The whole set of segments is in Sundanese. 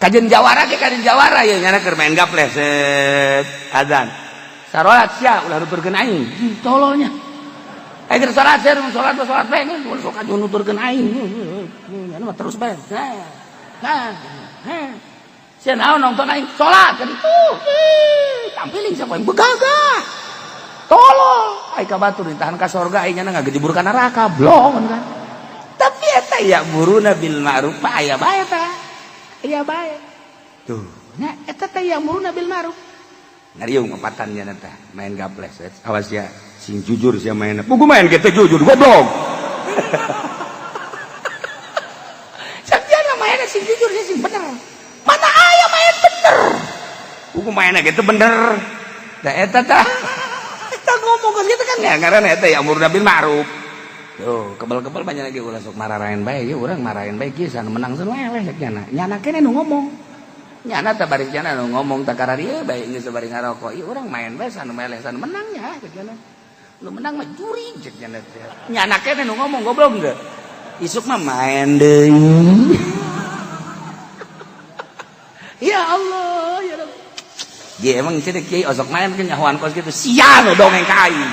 Kajen jawara ge kajen jawara ye nyana keur main gaple set azan. Sarolat sia ulah nuturkeun aing. Tololnya. Aing keur salat sia salat salat bae ulah sok aju nuturkeun aing. Nyana mah terus bae. Nah. Nah. Sia naon nonton aing salat kan itu. Tampiling siapa yang begagah. Tolol. Aing ka batur ditahan ka sorga aing nyana ngagejebur ka neraka blong kan. Tapi eta ya'muruna bil ma'ruf aya bae tah. Aya bae. Tuh, nya eta teh ya'muruna bil ma'ruf. Ngariung empatan nya teh main gaples. Awas ya, sing jujur sia main. Buku main gitu jujur goblok. Sakiana mainnya sing jujur sing bener. Mana aya main bener. Buku mainnya gitu bener. Da eta tah. Eta ngomong geus kitu kan ya ngaranna eta ya'muruna bil ma'ruf. Tuh, kebel-kebel banyak lagi ulah sok mararain bae, ieu urang marahin bae kieu sana menang sana eleh cek nyana. Nyana kene nu ngomong. Nyana teh bari nyana nu ngomong tah kararieu bae geus bari ngarokok. Ieu urang main bae sana meleh sana menang nya cek nyana. Nu menang mah juri cek nyana teh. Nyana kene nu ngomong goblok geus. Isuk mah main deui. Ya Allah, ya Rabb. Dia emang cenah kiai osok main kan nyahoan kos kitu. Sia nu dongeng ka aing.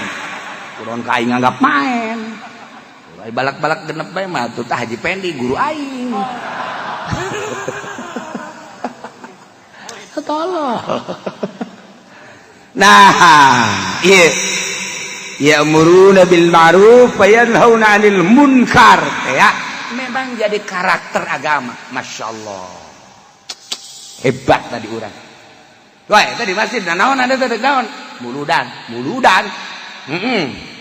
Urang ka aing nganggap main. Balak-balak genep bae mah tuh tah Haji Pendi guru aing. Tolong. Nah, ieu ya'muruna bil ma'ruf wa yanhauna 'anil munkar ya. Memang jadi karakter agama, Masya Allah. Hebat tadi urang. Wah, tadi masjid nah naon ada tadi naon? Muludan, muludan. Heeh.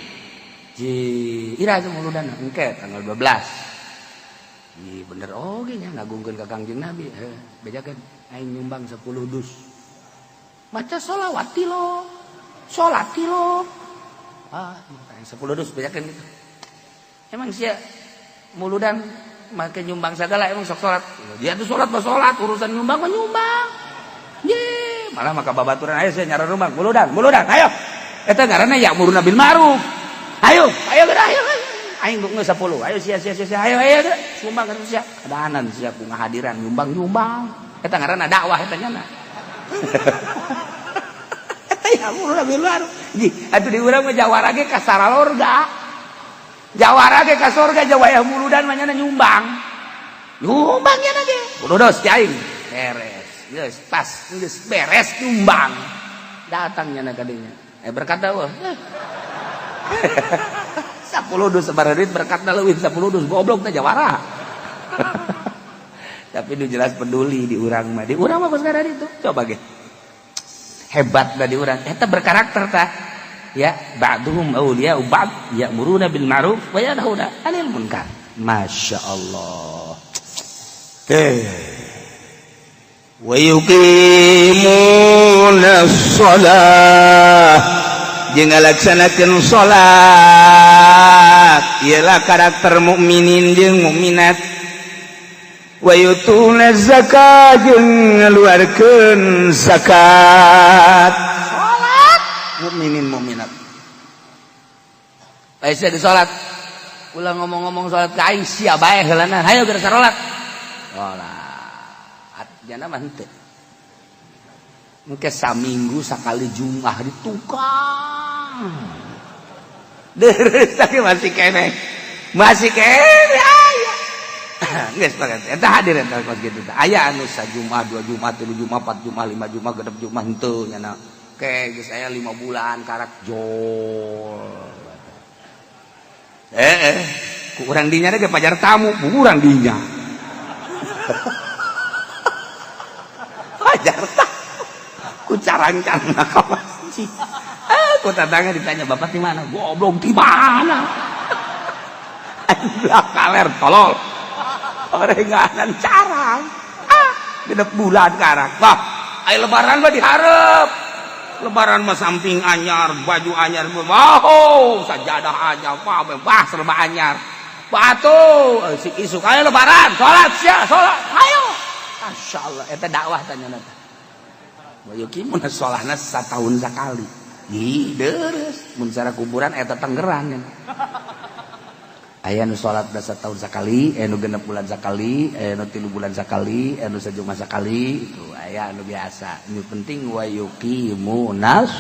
Ji, ira tuh muludan engke tanggal 12. Ih, bener oge nya ngagungkeun ka Kangjeng Nabi, heuh, bejakeun aing nyumbang 10 dus. Maca sholawat lo. Salat lo. Ah, 10 dus bejakeun gitu. Emang sia muludan make nyumbang segala emang sok salat. Dia tuh salat mah salat, urusan nyumbang mah nyumbang. Ye, malah maka babaturan ayo sia nyara rumah, muludan, muludan, ayo. Eta ngaranna ya'muruna bil ma'ruf. Ayo, ayo geura, ayo. Aing geus 10. Ayo sia sia sia ayo ayo geura. Sumbang kan sia. Kadahanan sia ku ngahadiran nyumbang nyumbang. Eta ngaranna dakwah eta nya. Eta ya'muruna bil ma'ruf. Ji, atuh di urang mah jawara ge ka saralorga. Jawara ge ka sorga jawaya muludan mah nyana nyumbang. Nyumbang nya ge. Bododos ti aing. Beres. Geus pas geus beres nyumbang. Datang nyana ka dinya. Eh berkata wah. 10 dus sabaraha duit berkatna leuwih 10 dus goblok teh jawara. Tapi nu jelas peduli di urang mah. Di urang mah kos itu. Coba ge. Hebat dah di urang. Eta berkarakter tah. Ya, ba'duhum awliya'u ba'd ya'muruna bil ma'ruf wa yanhauna 'anil munkar. Masya Allah. Teh. Wa yuqimuna shalah jeung ngalaksanakeun salat ialah karakter mukminin jeung mukminat wa yutuna zakat jeung ngaluarkeun zakat salat mukminin mukminat. Bae sia di salat ulah ngomong-ngomong salat ka aing sia bae heulana hayo geura salat. Salat jana mah henteu. Engke saminggu sakali Jumat di tukang. Deres tapi masih kene. Masih kene aya. Geus banget. Eta hadir eta kos kitu teh. Aya anu sajumat, 2 Jumat, 3 Jumat, 4 Jumat, 5 Jumat, genep Jumat henteu nya. Ke geus aya 5 bulan karak jol. Ku urang dinya ge pajar tamu, urang dinya. Pajar tamu. Ku carang-carang ka masjid. Ku tetangga ditanya, "Bapak di mana?" Goblok di mana? Aing kaler tolol. Orenganan carang. Ah, genep bulan karak. Wah, ai lebaran mah diharep. Lebaran mah samping anyar, baju anyar, wow, sajadah anyar, wah, wah serba anyar. Batu, isuk isuk ayo lebaran, salat sia, salat, ayo. Masya Allah, eta dakwah tanya nata. Wa yuqimuna sholahna satahun sakali. Ih, deres, mun cara kuburan eta tenggeran. Aya nu salat 1 tahun sakali, aya nu 6 bulan sakali, aya nu 3 bulan sakali, aya nu sajumat sakali. Itu aya nu biasa. Nu penting wa yuqimunas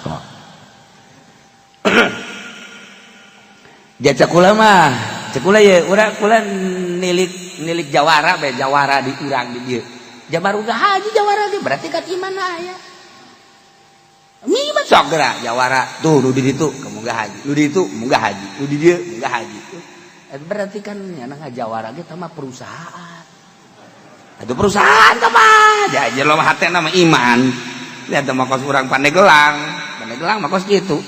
kok. Jasa kula mah, cek kula ye, urang kula nilik nilik jawara be, jawara di urang di dieu. Jabar udah haji jawara ge berarti kat imana aya. Miman sok gerak jawara tuh nu di ditu munggah haji, nu di ditu munggah haji, nu di dieu munggah haji. Berarti kan nyana ngajawara ge mah perusahaan. Itu perusahaan teh mah. Jadi lo hatena mah iman. Lihat mah kos urang Pandeglang. Pandeglang mah kos kitu.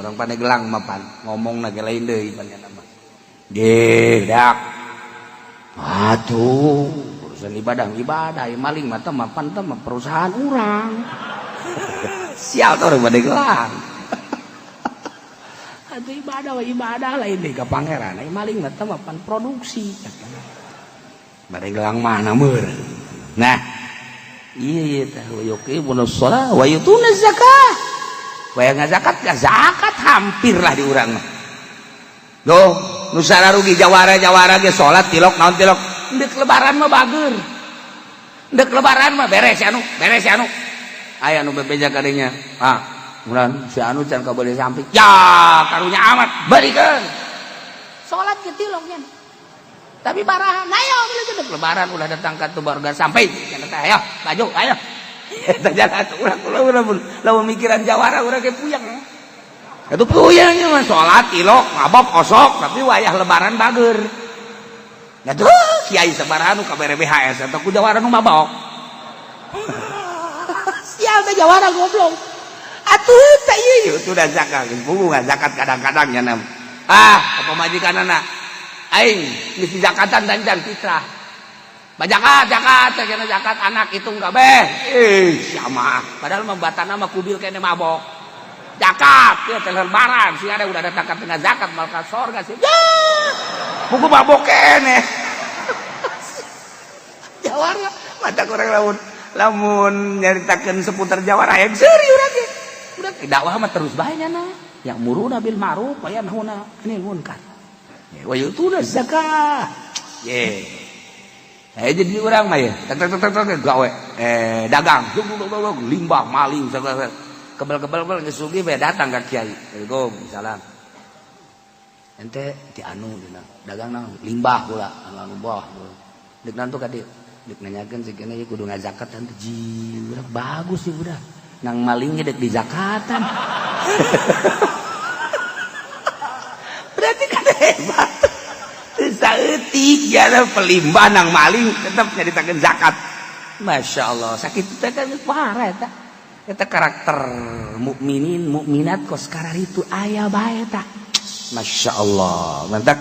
Orang Pandeglang mah pan ngomong ge lain deui pan nyana mah. Geh, dak. Atuh, urusan ibadah ibadah, maling mah teh mah pan teh mah perusahaan urang. Sial tuh orang Pandeglang. Atuh ibadah wa ibadah lain deui ka pangeran. Ai maling mah teh mah pan produksi. Pandeglang mana meureun. Nah, iya iya teh wa yuqimuna shalah wa yutuna zakah. Waya ngazakat zakat hampir lah di urang mah. Doh, nu rugi jawara-jawara ge salat tilok naon tilok. Ndek lebaran mah bager. Ndek lebaran mah beres si anu, beres si anu. Aya nu bebeja kadinya. Ah, mulan si anu can kabeuli samping. Ya, karunya amat, berikan. Salat ge tiloknya. Tapi barahan, ayo beli ndek lebaran ulah datang ka tu baru sampai. Cenah teh ayo, baju, ayo. Eta jalan urang ulah urang lamun mikiran jawara urang ge puyeng. Itu puyeng mah salat tilok, mabok osok, tapi wayah lebaran bager. Nah tuh kiai sabaraha nu kabere BHS atau ku jawara nu mabok. Sial teh jawara goblok. Atuh teh ieu udah zakat, geus zakat kadang-kadang nya. Ah, pamajikanana aing mesti zakatan dan dan fitrah. Bajakat, zakat, kena zakat anak hitung kabeh. Ih, sama. Padahal membatana mah kubil kene mabok. Zakat, ya teh lebaran sih ada udah datang ke tengah zakat mal ka sorga sih. Ya. Buku mabok kene. Jawara, mata kurang lamun lamun nyaritakeun seputar jawara hayang seuri urang ge. Udah dakwah mah terus bae nyana. Ya'muruna bil ma'ruf wa yanhauna 'anil munkar. Wa yutuna zakah. Ye. Eh jadi orang mah ya, tek tek tek tek gawe dagang, limbah maling segala kebal-kebal kebal geus sugih bae datang ka kiai. Assalamualaikum, salam. Ente ti anu dina dagang naon? Limbah kula, anu anu boh. Deuk nantu ka dieu. Deuk nanyakeun si kene kudu ngazakat teh ji, budak bagus sih budak. Nang maling ge deuk dizakatan. Berarti kan hebat. Saeutik ya pelimbah nang maling tetap nyaritakeun zakat. Masya Allah, sakit itu kan parah eta. Eta karakter mukminin mukminat kos itu aya bae eta. Masya Allah, mantap.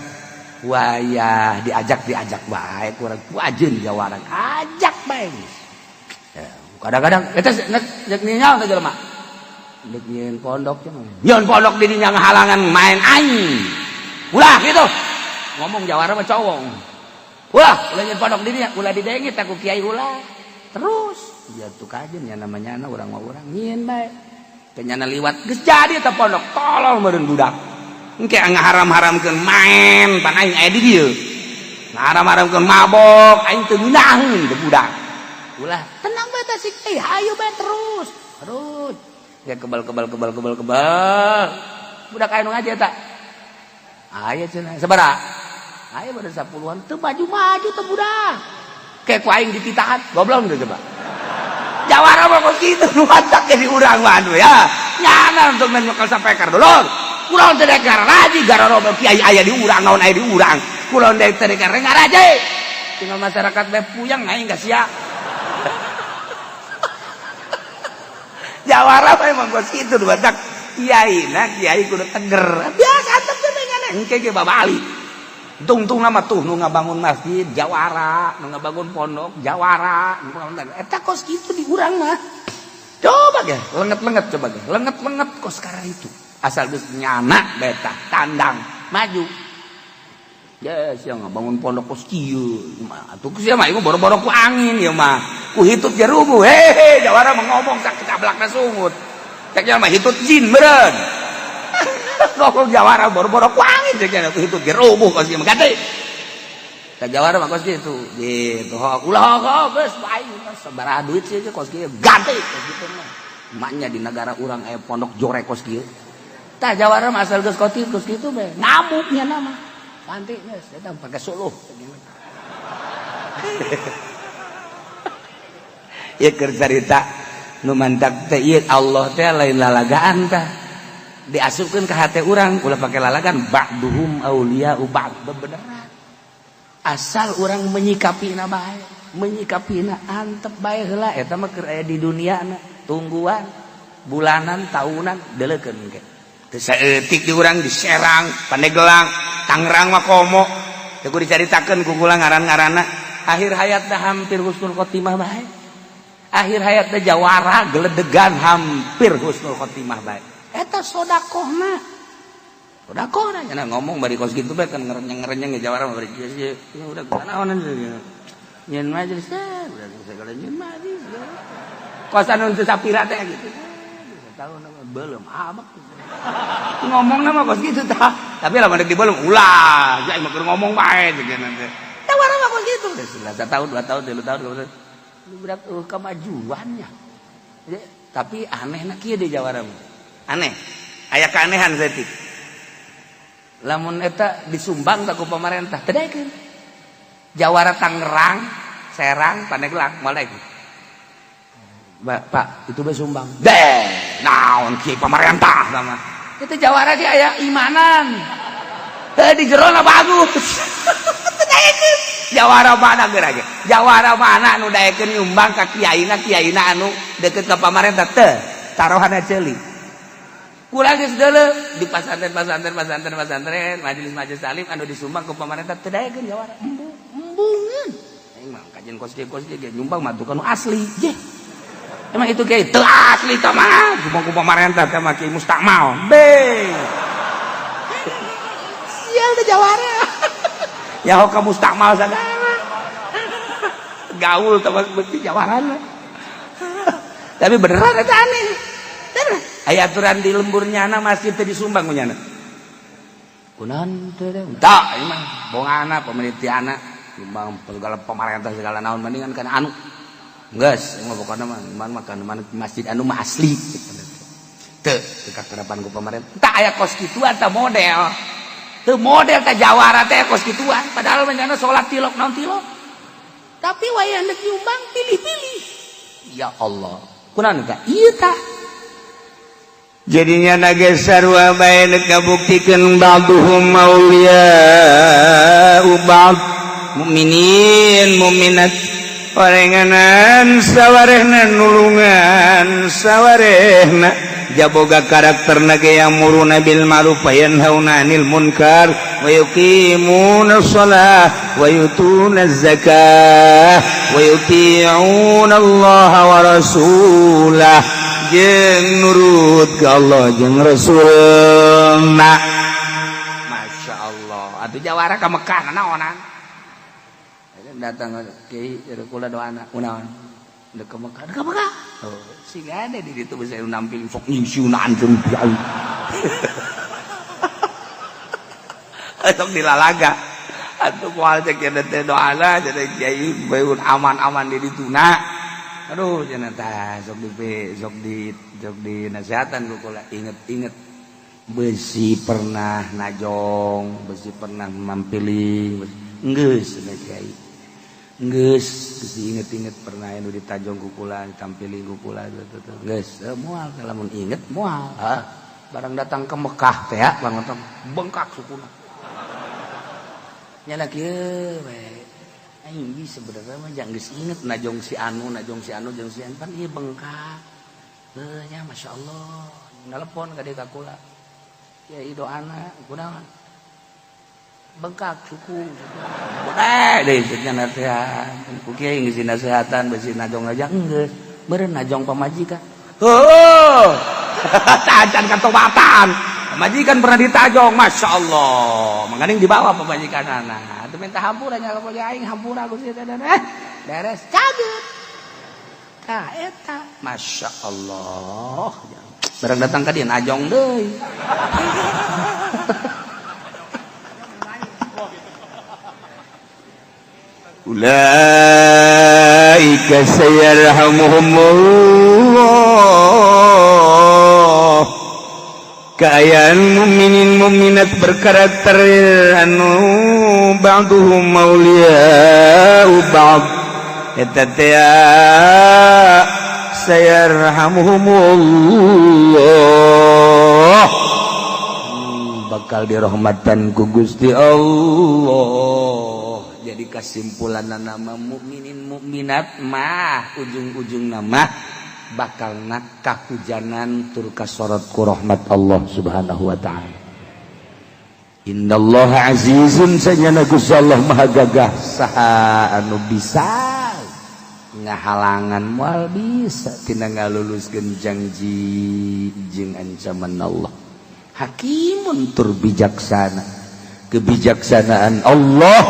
Wayah diajak diajak bae kurang wajeun jawaran ajak bae. Ya, kadang-kadang eta nek ningal teh jelema. Dek nyieun pondok cenah. Nyieun pondok di dinya ngahalangan main aing. Ulah gitu. Ngomong jawara mah cowong. Ulah, ulah nyieun pondok di dinya, ulah didengit aku kiai ulah. Terus dia tuh kajen ya namanya anak urang mah urang nyieun bae. Kenyana liwat geus jadi eta pondok, tolol meureun budak. Engke ngaharam-haramkeun main pan aing aya di dieu. Ngaharam-haramkeun mabok aing teu ngeunaheun teu budak. Ulah, tenang bae teh sik, ayo bae terus. Terus. Ya kebal kebal kebal kebal kebal. Budak aya nu ngaji eta. Aya cenah sabaraha? Aya pada 10-an teu maju-maju teu budak. Kayak ku aing dititahan, goblok teu coba. Jawara mah kos kitu nu matak jadi urang mah anu ya. Nyana untuk nyekel sampai dulur. Kurang teu dek ngaraji gara kiai aya di urang naon aya di urang. Kurang teu dek ngaraji. Tinggal masyarakat bae puyeng aing geus sia. Jawara mah emang kos kitu nu matak kiai na kiai kudu teger. Biasa antep teh ngene engke ge babali. Tungtung nama tuh nu ngabangun masjid jawara, nu ngabangun pondok jawara, eta kos kitu di urang mah. Coba ge, lenget-lenget coba ge, lenget-lenget kos sekarang itu. Asal geus nyana beta tandang maju. Ya sia ngabangun pondok kos kieu. Atuh sia mah ieu boro-boro ku angin ieu mah. Ku hitut ge rubuh. Hehe, jawara mah ngomong sak ketablakna sungut. Cek mah hitut jin meureun. Ngomong jawara boro-boro ku angin cek itu gerobuh kos kieu ganti. Ka jawara mah kos kitu. Gitu. Ulah geus aing sabaraha duit sih kos kieu ganti kos kitu mah. Maknya di negara urang aya pondok jorek kos kieu. Tah jawara mah asal geus kos kos kitu bae. Ngamuknya nama. Ganti geus eta pake suluh. Ieu keur carita nu mantak teh ieu Allah teh lain lalagaan tah. Diasupkeun ka hate urang ulah pake lalagan ba'duhum auliya'u ba'd bebeneran. Asal urang menyikapina bae, menyikapina antep bae heula eta mah keur aya di duniana, tungguan bulanan tahunan deleukeun ke. Teu saeutik di urang di Serang, Pandeglang, Tangerang mah komo. Teu kudu dicaritakeun ku kula ngaran-ngaranna. Akhir hayatna hampir husnul khotimah bae. Akhir hayatna jawara geledegan hampir husnul khotimah bae. Eta sodakohna. Sodakohna nya ngomong bari kos kitu bae kan ngerenyeng-ngerenyeng jawara mah bari kieu ya udah kunaon nyeun majelis udah segala nyeun majelis. Kos anu teu sapira teh gitu. Tahun belum abak ngomong nama kos gitu tah tapi lamun dek dibelum ulah ja mah keur ngomong bae jeung nanti jawara mah kos kitu geus tahun 2 tahun 3 tahun berat kemajuannya. Tapi aneh na kieu di jawara mah. Aneh aya keanehan saeutik lamun eta disumbang ku pemerintah teu daekeun jawara Tangerang Serang Pandeglang moal daekeun. Pak itu bae sumbang deh naon kieu pemerintah sama itu jawara ge aya imanan teu di jerona bagus teu daekeun jawara mana geura ge jawara mana anu daekeun nyumbang ka kiaina kiaina anu deket ka pamarentah teu taruhanna ceuli. Kurang geus deuleu di pasantren pasantren pasantren pasantren majelis-majelis taklim anu disumbang ku pamarentah teu daekeun jawara embung embungeun aing mah kajian kos kieu ge nyumbang mah tukang nu asli je. Emang itu kiai teu asli tah mah sumbang ku pamarentah teh mah kiai mustakmal be sial teh jawara nyaho ka mustakmal sagala gaul teh mah beuki jawarana tapi beneran eta aneh. Aya aturan di lembur nyana masjid teh disumbang ku nyana. Kunaon teh tah ieu mah bongana pemerintah nyumbang segala pemerintah segala naon mendingan kana anu. Geus mah pokona mah makan masjid anu mah asli teu teu katerapan ku pemerintah. Tah aya kos kituan tah model. Teu model tah jawara teh kos kituan padahal mah nyana salat tilok naon tilok. Tapi wayah deuk nyumbang pilih-pilih. Ya Allah. Kunaon tah? Ieu tah. Jadinya nage sarua bae ngabuktikeun ba'duhum auliya'u ba'd mukminin mukminat orenganan sawarehna nulungan sawarehna jaboga karakterna ge ya'muruna bil ma'ruf wa yanhauna 'anil munkar wa yuqimuna shalah wa yutuna zakah wa yuti'una Allah wa rasulah jeung nurut ke Allah jeung Rasulna. Masya Allah atuh jawara ka Mekah naonan datang kiai kula doana kunaon dek ke Mekah dek ke Mekah oh siga ada di ditu bisa nampil sok nyingsiunaan jeung kiai sok dilalaga atuh moal cek teh doana jadi kiai beun aman-aman di dituna. Aduh cenah tah sok di nasihatan ku kula inget-inget besi pernah najong besi pernah mampiling geus cenah kiai geus besi inget-inget pernah anu ditajong ku kula ditampiling ku kula geus moal lamun inget moal ah barang datang ke Mekah teh ya bang bengkak sukuna nya kieu we aing sebenarnya mah jangan geus inget najong si anu najong si anu jeung si anu pan ieu bengkak heuh nya masyaallah nelpon ka dieu ka kula kiai doana kunaon bengkak suku boleh deh nya nasihat ku kiai geus nasihatan besi najong aja geus meureun najong pamajikan heuh tacan katobatan pamajikan pernah ditajong masya Allah menganing dibawa pamajikan anak itu minta hampura nya ka aing hampura Gusti teh beres caget tah eta masya Allah. Barang datang ka dieu najong deui. Ulaika sayarhamuhumullah. Kaayaan mukminin mukminat berkarakter anu ba'duhum awliya'u ba'd, eta teh sayarhamuhumullah, bakal dirahmatan ku Gusti Allah. Jadi kesimpulan nama mukminin mukminat mah ujung-ujung nama bakal nak kahujanan tur kasorot ku rahmat Allah Subhanahu wa taala. Innallaha azizun, sanyana Gusti Allah maha gagah, saha anu bisa ngahalangan? Moal bisa tina ngaluluskeun janji jeung ancaman Allah. Hakimun, tur bijaksana. Kebijaksanaan Allah,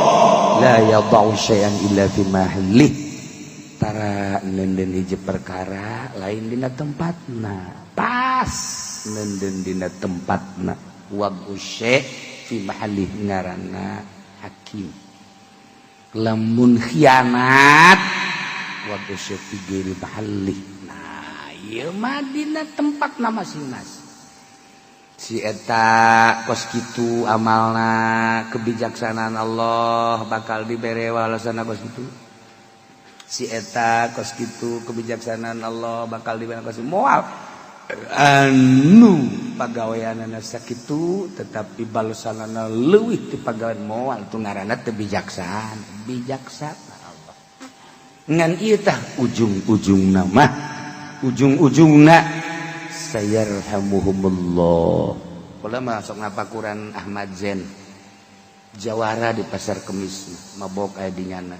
la yada'u syai'an illa fi mahallih. Tara nenden hiji perkara lain dina tempatna, pas nenden dina tempatna. Wad'u syai' fi mahallih ngaranna hakim. Lamun khianat, wad'u syai' fi ghairi mahallih. Nah, ieu mah dina tempatna masing-masing. Si eta kos kitu amalna, kebijaksanaan Allah bakal dibere walasana kos kitu. Si eta kos kitu, kebijaksanaan Allah bakal dibere kos moal. Anu pagaweanana sakitu tetapi balesanana leuwih ti pagawean, moal. Tu ngaranna teu bijaksana, bijaksana Allah. Ngan ieu tah ujung-ujungna mah, ujung-ujungna sayarhamuhumullah. Kula mah sok ngapakuran Ahmad Zen, jawara di Pasar Kemis. Mabok aya di nyana,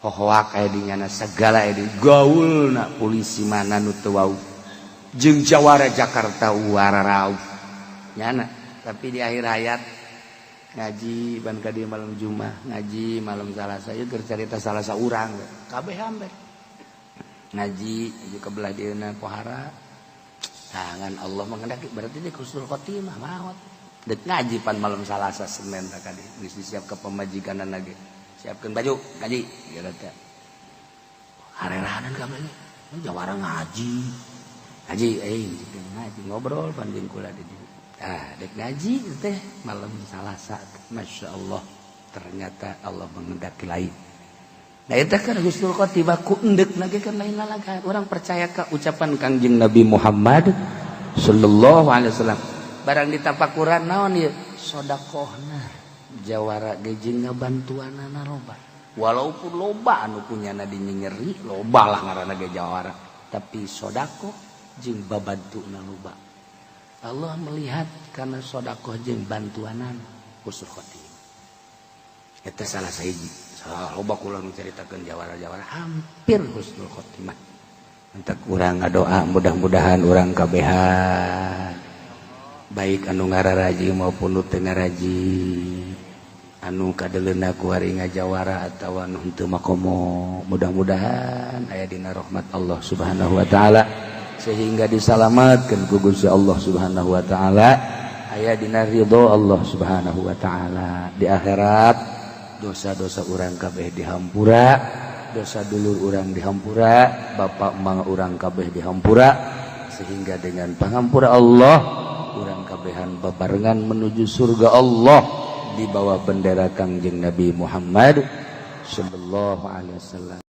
hohoak aya di nyana, segala aya di gaulna. Polisi mana nu teu wau jeung jawara Jakarta wararau nyana? Tapi di akhir hayat ngaji ban ka dieu malam Jumat, ngaji malam Salasa. Ieu keur carita salasa urang kabeh hampir ngaji juga belah dieuna pohara tangan Allah mengendaki, berarti dia husnul khotimah maot. Dek ngaji pan malam Salasa, Senin tak kadi geus disiap ke pamajikan lagi, siapkeun baju ngaji gitu teh. Hareranan kabeh jawara ngaji ngaji, eh ngaji ngobrol pan jeung kula di dieu. Ah, dek ngaji teh malam Salasa. Masya Allah, ternyata Allah mengendaki lain. Nah, itu kan husnul khotimah ku endek lagi kan lain lalaga. Orang percaya ke ucapan Kangjeng Nabi Muhammad sallallahu alaihi wasallam. Barang ditapakuran naon ieu? Sodakohna jawara ge jeung ngabantuanana loba. Walaupun loba anu punyana dinyeri, loba lah ngaranna ge jawara. Tapi sodakoh jeung babantuna loba. Allah melihat karena sodakoh jeung bantuanan, husnul khotimah. Eta salah sahiji. Loba kula nu caritakeun jawara-jawara hampir husnul khotimah. Entak urang ngadoa mudah-mudahan urang kabehan, baik anu ngararaji maupun nu teu ngaraji, anu kadeleuna ku hari ngajawara atawa anu henteu makomo, mudah-mudahan aya dina rahmat Allah Subhanahu wa taala sehingga disalamatkeun ku Gusti Allah Subhanahu wa taala, aya dina ridho Allah Subhanahu wa taala. Di akhirat dosa-dosa urang kabeh dihampura, dosa dulur urang dihampura, bapak mang urang kabeh dihampura, sehingga dengan pangampura Allah urang kabehan babarengan menuju surga Allah di bawah bendera Kangjeng Nabi Muhammad sallallahu alaihi wasallam.